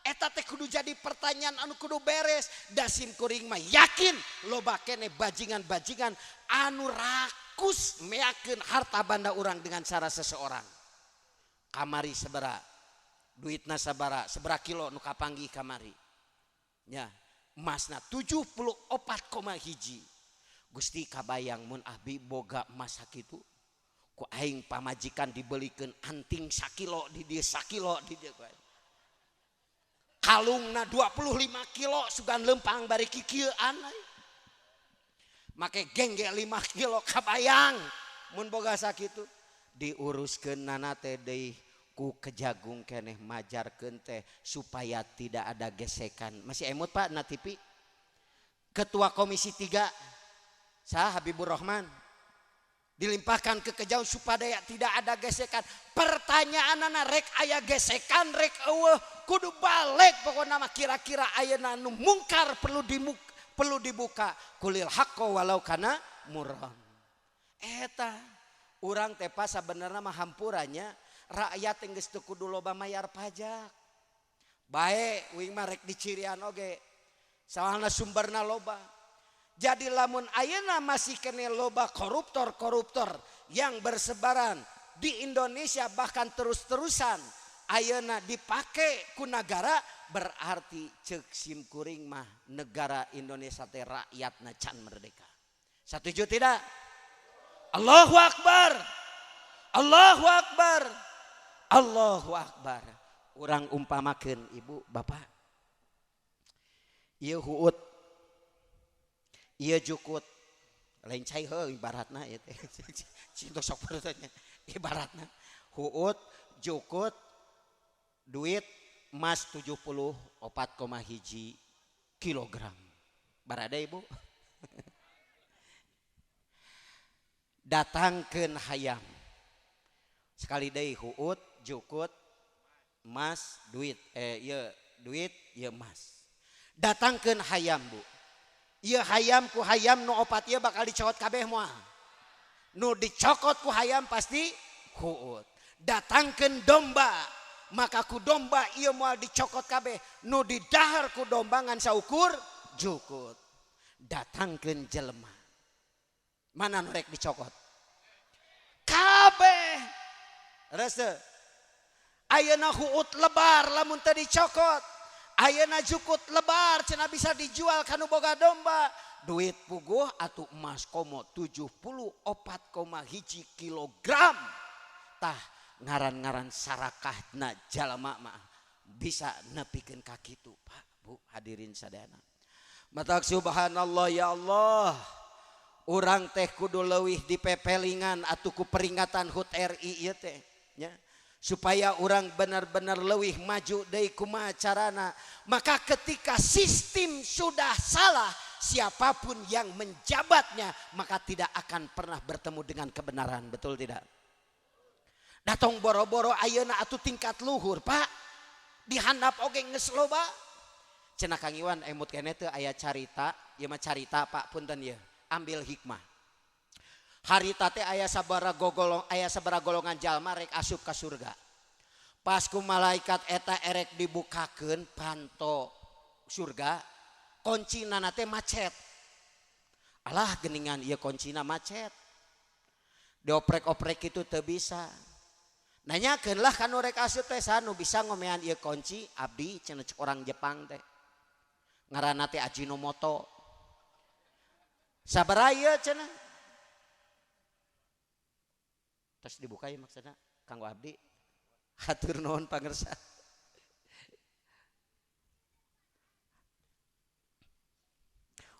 Eta teh kudu jadi pertanyaan anu kudu beres. Da sim kuring mah yakin loba keneh bajingan-bajingan anu rakus meakeun harta banda urang dengan cara seseorang. Kamari sabara duitna, sabara sabara kilo nu kapanggih kamari nya, emasna 74,1. Gusti, kabayang mun abi boga emas sakitu, ku aing pamajikan dibelikeun anting sakilo di dieu, sakilo di dieu, kalungna 25 kilo, sugan lempang bari kikieuan, make gengge 5 kilo. Kabayang mun boga sakitu? Diuruskeun nana teh deui ku Kejagung keneh, majarkeun teh supaya tidak ada gesekan. Masih emut, Pak, na TV Ketua Komisi 3 Sah Habibur Rahman dilimpahkan ke Kejagung supaya tidak ada gesekan. Pertanyaan anak, rek aya gesekan rek eueuh, kudu balik. Pokoknya mah kira-kira ayeuna nu mungkar perlu dibuka. Qulil haqqo walau kana murran. Eta urang teh pas sabenerna mah hampuranya rakyat geus teu kudu loba mayar pajak bae. Uing mah rek dicirian oge, soalna sumberna loba. Jadi lamun ayeuna masih kene loba koruptor-koruptor yang bersebaran di Indonesia, bahkan terus-terusan ayeuna dipake ku negara, berarti cek sim kuring mah negara Indonesia teh rakyatna can merdeka. Setuju tidak? Allahu Akbar. Allahu Akbar. Allahu Akbar. Urang umpamakeun, Ibu, Bapak. Ieu huut, ieu jukut, lain cai heuh ibaratna ieu teh. Cinta sok ibaratna. Huut, jukut, duit emas 74,1 kilogram. Barada, Ibu. Datangkeun hayam. Sekali deui, huut, jukut, emas, duit, ieu duit, ieu emas. Datangkeun hayam, Bu. Ieu hayam ku hayam nu opat ieu bakal dicokot kabeh moal? Nu dicokot ku hayam pasti huut. Datangkeun domba, maka ku domba ieu moal dicokot kabeh. Nu didahar ku domba ngan saukur jukut. Datangkeun jelema. Mana nu rek dicokot? Kabeh. Rese. Ayeuna huut lebar lamun teu dicokot. Ayeuna jukut lebar cenah bisa dijual kanu boga domba. Duit puguh atuh emas komo 74,1 kilogram. Tah ngaran-ngaran sarakahna jalma mah bisa nepikeun ka kitu Pak Bu hadirin sadayana. Matak subhanallah ya Allah. Urang teh kudu leuwih dipepelingan atuh ku peringatan HUT RI ieu teh nya. Supaya orang benar-benar leuwih maju deui kumaha carana. Maka ketika sistem sudah salah, siapapun yang menjabatnya maka tidak akan pernah bertemu dengan kebenaran, betul tidak? Datang boro-boro ayeuna atuh tingkat luhur, Pak. Dihandap oge geus loba. Cenah Kang Iwan emut keneh teu aya carita, ieu mah carita Pak punten ieu. Ambil hikmah. Harita teh aya sabaraha gogolong, aya sabaraha golongan jalma rek asup ka surga. Pas ku malaikat eta erek dibukakeun panto surga, kuncina teh macet. Alah geningan ieu kuncina macet. Dioprek-oprek itu teu bisa. Nanyakeun lah kanu rek asup teh saha nu bisa ngomean ieu kunci abdi cenah cek orang Jepang teh. Ngaranna teh Ajinomoto. Sabaraha ieu cenah? Terus dibuka ya maksudna kanggo abdi. Hatur nuhun pangersa.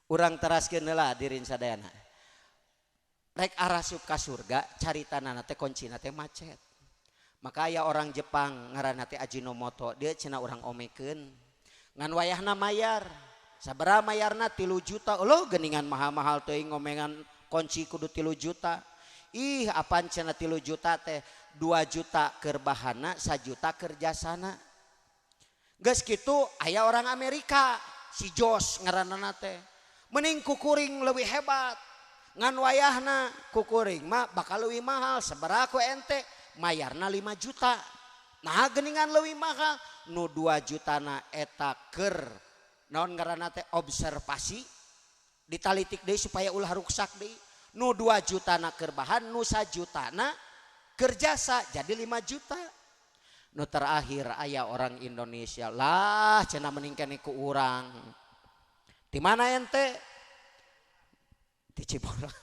Urang teraskeun heula hadirin sadayana. Rek arasup ka surga caritanana teh kuncina teh macet. Maka aya orang Jepang ngaranna teh Ajinomoto, dia cenah urang omekeun. Ngan wayahna mayar. Sabaraha mayarna 3 juta. Loh geningan mahal-mahal teuing ngomengan kunci kudu 3 juta. Ih apaan cenah 3 juta teh 2 juta keur bahana 1 juta keur jasana. Geus kitu aya orang Amerika si Jos ngaranna teh. Mending kukuring leuwih hebat. Ngan wayahna kukuring mah bakal leuwih mahal sabaraha ku ente mayarna 5 juta. Nah geningan leuwih mahal nu 2 jutana eta keur naon ngaranna teh observasi ditalitik deui supaya ulah ruksak deui. Nu 2 jutana keur bahan, nu 1 jutana keur jasa, jadi 5 juta. Nu terakhir aya orang Indonesia lah cenah mending keneh ku urang. Di mana ente? Di Ciborong.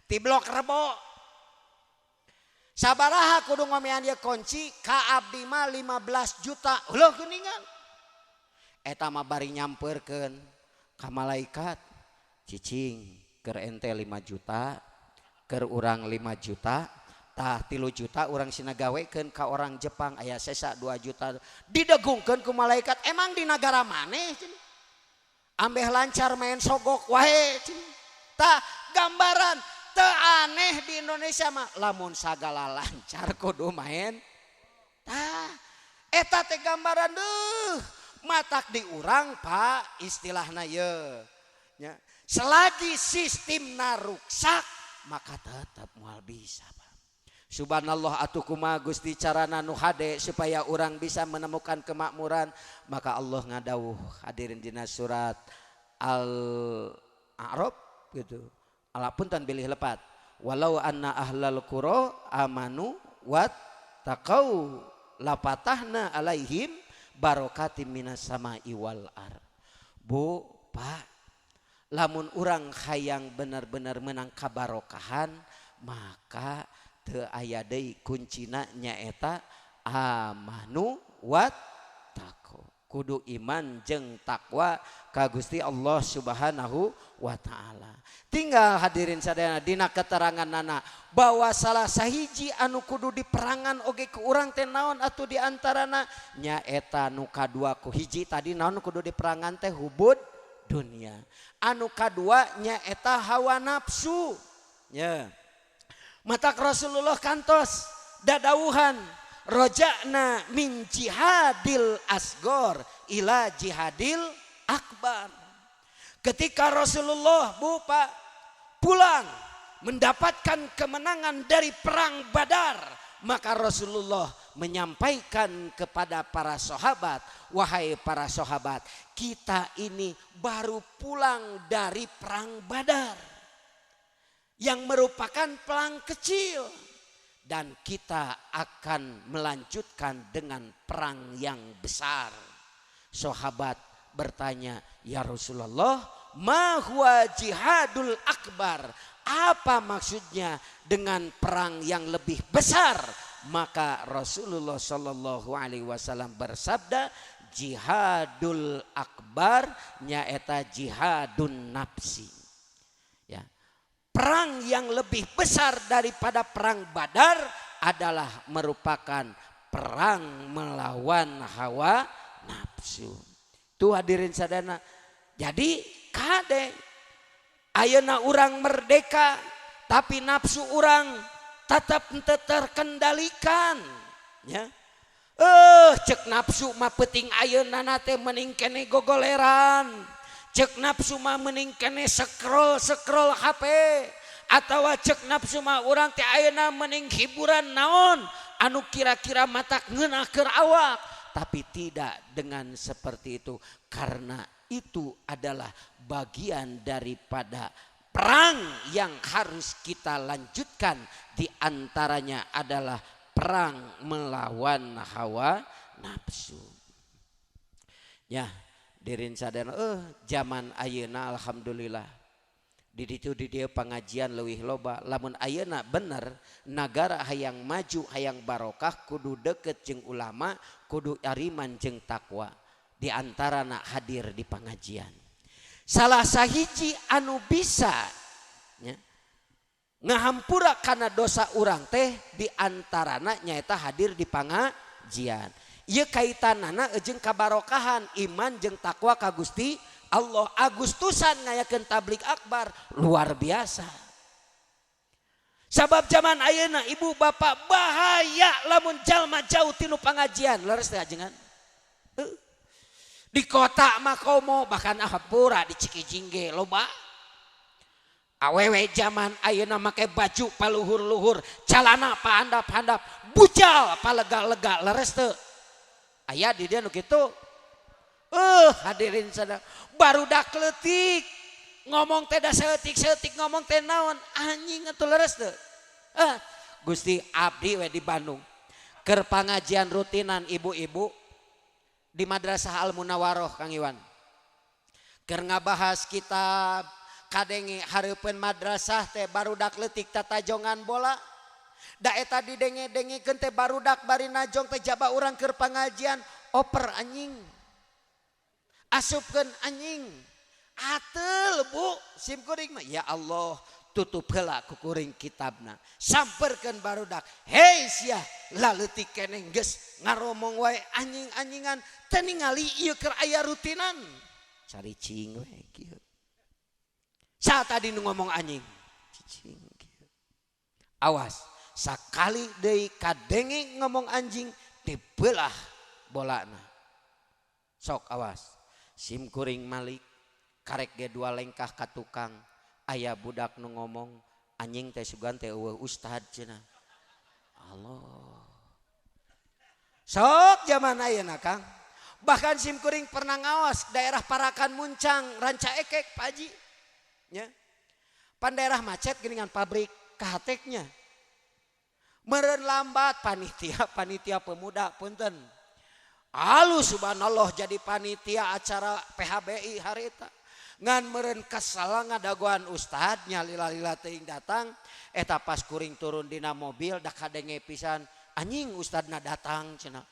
Di Blok Rebo. Sabaraha kudu ngomean ieu kunci ka abdi mah 15 juta. Leuh geuningan. Eta mah bari nyamperkeun ka malaikat cicing keur ente 5 juta, keur urang 5 juta, tah 3 juta urang sina gawekeun ka orang Jepang aya sesa 2 juta didegungkeun ku malaikat. Emang di nagara maneh cenah? Ambeh lancar main sogok wae cenah. Tah gambaran teu aneh di Indonesia mah lamun sagala lancar kudu main. Tah eta teh gambaran deuh matak di urang Pak istilahna ye. Nya selagi sistemna ruksak maka tetap moal bisa Pak. Subhanallah atuh kumaha Gusti carana nu hade supaya urang bisa menemukan kemakmuran. Maka Allah ngadawuh hadirin dina surat Al-A'raf gitu. Ala punten bilih lepat. Walau anna ahlal qura amanu wat taqau lapatahna alaihim barokatim minas sama'i wal ar. Bu, Pak, lamun urang hayang benar-benar menang kabarokahan maka teu aya deui kuncina nyaeta amanu wat taqwa. Kudu iman jeung takwa ka Gusti Allah Subhanahu wa taala. Tinggal hadirin sadayana dina keterangan nana bahwa salah sahiji anu kudu diperangan oge ku urang teh naon atuh di antarana nyaeta nu kadua ku hiji tadi naon kudu diperangan teh hubud dunia. Anu kadua nyaeta hawa nafsu. Nya. Matak Rasulullah kantos dadawuhan roja'na min jihadil asgor ila jihadil akbar. Ketika Rasulullah Bu Pak pulang mendapatkan kemenangan dari perang Badar, maka Rasulullah menyampaikan kepada para sahabat, wahai para sahabat, kita ini baru pulang dari perang Badar. Yang merupakan perang kecil. Dan kita akan melanjutkan dengan perang yang besar. Sahabat bertanya, ya Rasulullah, ma huwa jihadul akbar? Apa maksudnya dengan perang yang lebih besar? Maka Rasulullah Shallallahu Alaihi Wasallam bersabda, jihadul akbar nyaeta jihadun nafsi. Ya. Perang yang lebih besar daripada perang Badar adalah merupakan perang melawan hawa nafsu. Tuh hadirin sadana. Jadi kade ayeuna urang merdeka tapi nafsu urang tetap terkendalikan, ya. Cek nafsu mah penting ayeuna teh mending kene gogoleran. Cek nafsu mah mending kene scroll-scroll HP atawa cek nafsu mah urang teh ayeuna mending hiburan naon anu kira-kira matak ngeunah keur awak, tapi tidak dengan seperti itu karena itu adalah bagian daripada perang yang harus kita lanjutkan, di antaranya adalah perang melawan hawa nafsu. Ya, dirin sadar zaman ayeuna alhamdulillah. Di ditu di dieu pengajian leuwih loba. Lamun ayeuna bener nagara hayang maju hayang barokah kudu deket jeung ulama, kudu ariman jeung takwa. Di antarana hadir di pengajian. Salah sahiji anu bisa ya, ngahampura kana dosa urang teh di antarana nyaeta hadir di pangajian. Ieu kaitanana jeung kabarokahan iman jeung takwa ka Gusti Allah. Agustusan ngayakeun tablig akbar luar biasa. Sabab zaman ayeuna ibu bapak bahaya lamun jalma jauh tinu pangajian, leres teh ajengan. Di kota mah komo bahkan hampura di Cikijing ge loba. Awewe zaman ayeuna make baju paluhur-luhur, calana pahandap-handap, bujal palega-lega, leres teu? Aya di dieu nu kitu. Hadirin sadaya, barudak leutik ngomong teh da saeutik-saeutik ngomong teh naon anjing atuh leres teu? Gusti abdi we di Bandung. Keur pangajian rutinan ibu-ibu di Madrasah Al Munawaroh Kang Iwan. Keur ngabahas kitab kadenge hareupeun madrasah teh barudak leutik tatajongan bola. Da eta didenge-dengekeun teh barudak bari najong teh jaba urang keur pangajian oper anjing. Asupkeun anjing. Ateul bu sim kuring mah ya Allah tutup heula ku kuring kitabna. Samperkeun barudak. Hei sia laleutik keneh geus ngaromong wae anjing-anjingan teu ningali ieu keur aya rutinan. Cari cing we kieu. Saat tadi nu ngomong anjing, cicing kieu. Awas, sakali deui kadenge ngomong anjing dibelah bolana. Sok awas. Sim kuring malik karek ge dua lengkah ka tukang aya budak nu ngomong anjing teh sugan teh eueuh ustad cenah. Allah. Sok zaman ayeuna Kang. Bahkan sim kuring pernah ngawas daerah Parakan Muncang, Ranca Ekek Pak Haji. Ya. Pan daerah macet geuningan pabrik kahateknya. Meureun lambat panitia pemuda punten. Alus subhanallah jadi panitia acara PHBI harita. Ngan meureun kesal ngadagoan ustadnya lila-lila teuing datang eta pas kuring turun dina mobil da kadenge pisan anjing ustadna datang cenah.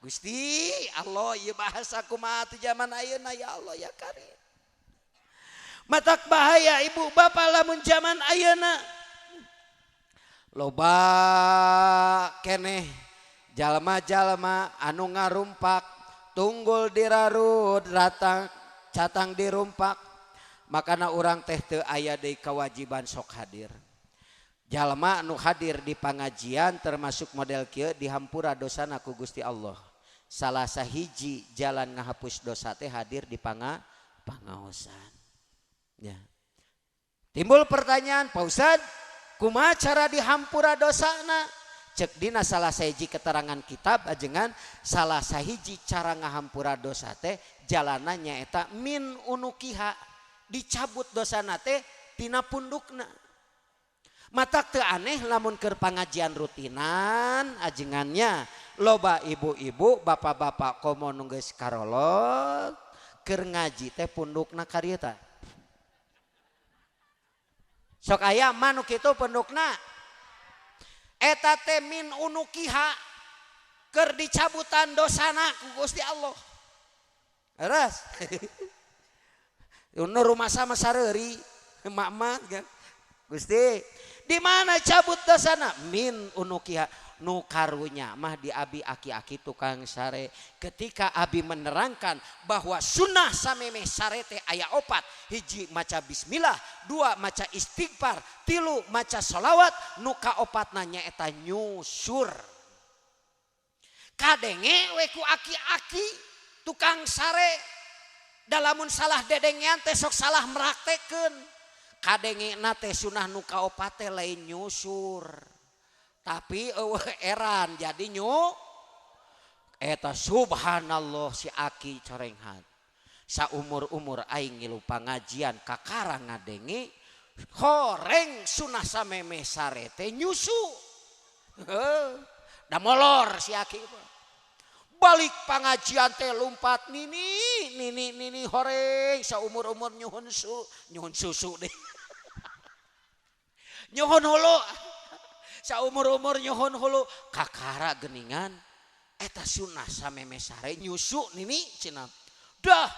Gusti Allah ieu bahasa kumaha teh zaman ayeuna ya Allah ya Karim. Matak bahaya ibu bapak lamun zaman ayeuna. Loba keneh jalma-jalma anu ngarumpak tunggul dirarud ratang catang dirumpak makana urang teh teu aya deui kewajiban sok hadir. Jalma anu hadir di pangajian termasuk model kieu dihampura dosana ku Gusti Allah. Salah sahiji jalan ngahapus dosa teh hadir di pangaosan. Ya. Timbul pertanyaan, Pak Ustad, kumaha cara dihampura dosana? Cek dina salah sahiji keterangan kitab ajengan salah sahiji cara ngahampura dosa teh jalanna nyaeta min unukiha, dicabut dosana teh tina pundukna. Matak teu aneh lamun keur pangajian rutinan ajengannya loba ibu-ibu, bapak-bapak komo nu geus karolot keur ngaji teh pundukna karita. Sok aya mah nu kitu pundukna. Eta teh min unukiha keur dicabutan dosana ku Gusti Allah. Leres. Nu rumasa mah sareuri emak-emak kan. Gusti, di mana cabut dosana? Min unukiha. Nu karunya mah di abi aki-aki tukang sare. Ketika abi menerangkan bahwa sunnah samemeh sare teh aya opat, hiji maca bismillah, dua maca istighfar, tilu maca sholawat, nu kaopatna nyaeta nyusur. Kadenge we ku aki-aki tukang sare, dalamun salah dedengean teh sok salah meraktekeun. Kadenge na teh sunah nu kaopat teh lain nyusur. Tapi eueuh eran jadi nyu eta subhanallah si aki corenghat. Saumur-umur aing ngilu pangajian kakara ngadenge horeng sunah samemeh sare teh nyusu. Heuh, da molor si aki. Balik pangajian teh lumpat nini nini nini horeng saumur-umur nyuhun su, nyuhun susu deh. Nyuhun hulu. Saumur-umur nyuhun hulu kakara geningan eta sunah samemeh sare nyusu nini cenah. Dah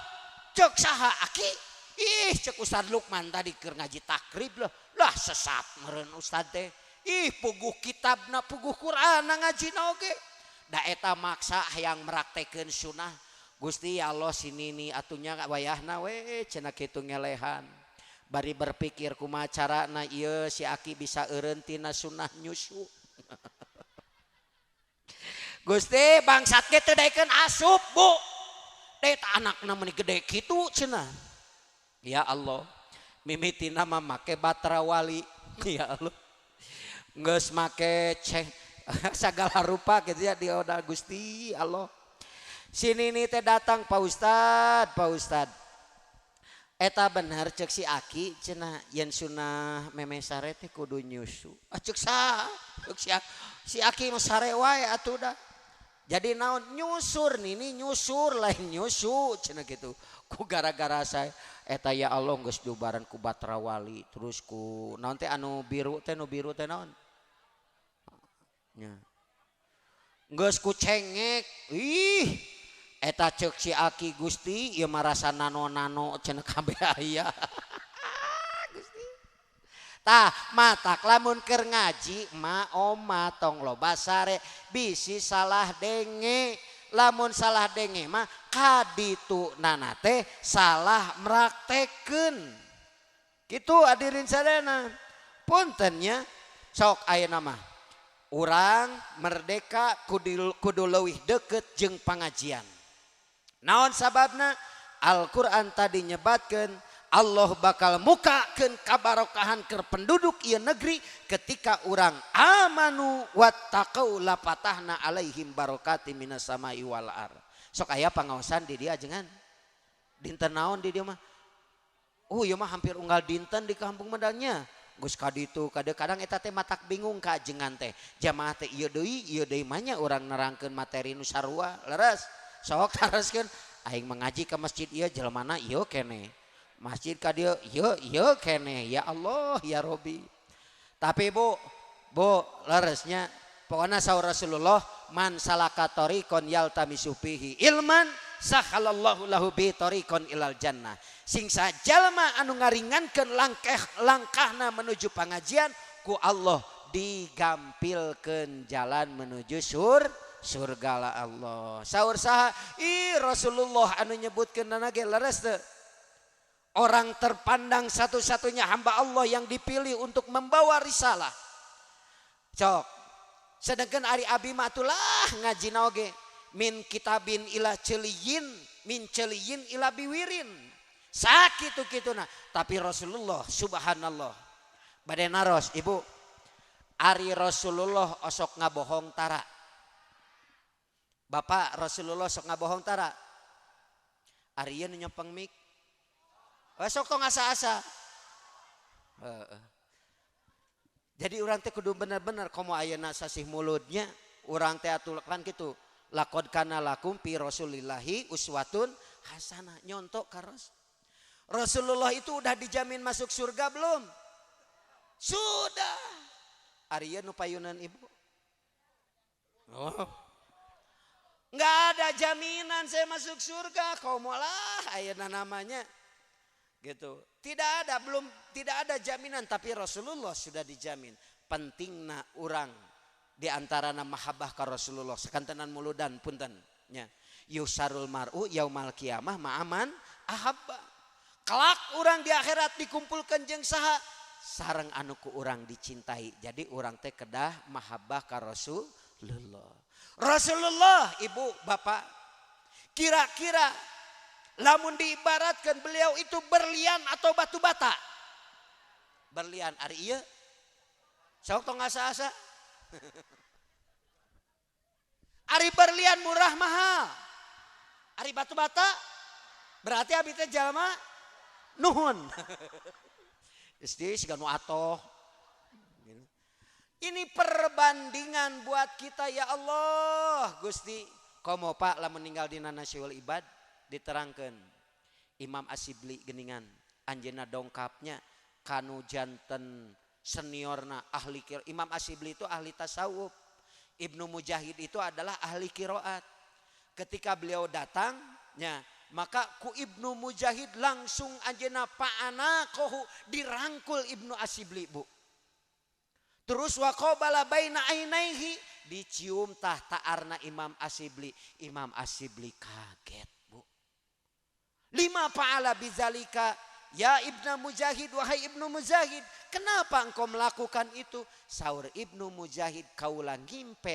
cek saha aki? Ih cek Ustad Lukman tadi keur ngaji takrib lah. Lah sesat meureun Ustad teh. Ih puguh kitabna puguh Qur'an ngajina oge. Da eta maksa hayang meraktekeun sunah. Gusti ya Allah sinini atunya wayahna we cenah kitu ngelehan. Bari berpikir kumaha carana ieu si aki bisa eureun tina sunah nyusu. Gusti bangsat ge teu daekeun asup bu. Eta anakna meuni gede kitu cenah. Ya Allah, mimitina mah make batra wali. Ya Allah. Geus make ceng sagala rupa gitu ya dioda Gusti Allah. Sini nih teh datang Pak Ustad, Pak Ustad. Eta bener cek si aki cenah yen sunah memeh sare teh kudu nyusu. Ah cek saha? Cek si aki mah sare wae atuh dah. Jadi naon nyusur nini nyusur lain nyusu cenah gitu. Ku gara-gara saya eta ya Allah geus diubaran ku batra wali terus ku naon teh anu biru teh nu biru teh naon? Nya. Geus ku cengek. Ih eta cek si aki Gusti ieu mah rasa nano-nano cenah kabeh aya. Gusti. Tah matak lamun keur ngaji ma oma tong loba sare bisi salah denge. Lamun salah denge mah kaditu nana teh salah meraktekeun. Kitu hadirin sadayana. Punten nya sok ayeuna mah urang merdeka kudu leuwih deukeut jeung pangajian. Naon sababna? Al-Qur'an tadi nyebatkeun Allah bakal mukakeun kabarokahan keur penduduk ieu negeri ketika urang amanu wattaqau lapatahna alaihim barokati minas samai wal ar. Sok aya pangaosan di dieu ajengan. Dinten naon di dieu mah? Oh ieu mah hampir unggal dinten di kampung Medalnya. Geus ka ditu kadang eta teh matak bingung ka ajengan teh. Jamaah teh ieu deui mah nya urang nerangkeun materi nu sarua. Leres. Sok taroskeun aing mengaji ke masjid ieu jelmana ieu keneh. Masjid ka dieu ieu ieu keneh. Ya Allah ya Robi. Tapi Bu, Bu leresnya pokona saur Rasulullah man salaka tariqon yaltamisu fihi ilman sakhalallahu lahu bi tariqon ilal jannah. Sing sajalma anu ngaringankeun langkahna menuju pangajian ku Allah digampilkeun jalan menuju surga la Allah. Saur saha? Ih Rasulullah anu nyebutkeun ge leres teu? Orang terpandang satu-satunya hamba Allah yang dipilih untuk membawa risalah. Cok. Sedangkan ari abi mah atulah ngajina oge min kitabin ila celiyin, min celiyin ila biwirin. Sakitu-kituna. Tapi Rasulullah subhanallah. Bade naros ibu. Ari Rasulullah osok ngabohong tara. Bapak Rasulullah sok ngabohong tara. Ari ieu nu nyepeng mik. Sok tong asa-asa. Jadi urang teh kudu bener-bener komo ayeuna sasih muludnya urang teh atuh kan kitu. Laqad kana lakum fi rasulillahi uswatun hasanah, nyontok ka Rasulullah itu udah dijamin masuk surga belum? Sudah. Ari nu payunan ibu. Oh. Nggak ada jaminan saya masuk surga, komo lah ayeuna namanya. Gitu. Tidak ada, belum tidak ada jaminan, tapi Rasulullah sudah dijamin. Pentingna urang di antara mahabbah ka Rasulullah sakantenan muludan punten nya. Yuhsyarul mar'u yaumal qiyamah ma'aman ahabba. Kelak urang di akhirat dikumpulkan jeung saha? Sareng anu ku urang dicintai. Jadi urang teh kedah mahabbah ka Rasulullah. Rasulullah ibu bapak, kira-kira lamun diibaratkan beliau itu berlian atau batu bata? Berlian. Ari ieu sok tong asa-asa. Ari berlian murah mahal. Ari batu bata berarti abi teh jalma nuhun. Isti siga nu atoh. Ini perbandingan buat kita ya Allah Gusti. Komo Pak lamun meninggal dina Nasyiul Ibad diterangkan Imam Asibli geningan anjeunna dongkapnya kanu janten seniorna ahli kira. Imam Asibli itu ahli tasawuf, Ibnu Mujahid itu adalah ahli qiraat. Ketika beliau datang nya, maka ku Ibnu Mujahid langsung anjeunna pa'anaqahu, dirangkul Ibnu Asibli bu. Terus waqabala baina ainaihi, dicium tah taarna Imam Asibli. Imam Asibli kaget bu. Lima fa'ala bizalika ya Ibnu Mujahid, wahai Ibnu Mujahid, kenapa engkau melakukan itu? Saur Ibnu Mujahid, kaula ngimpen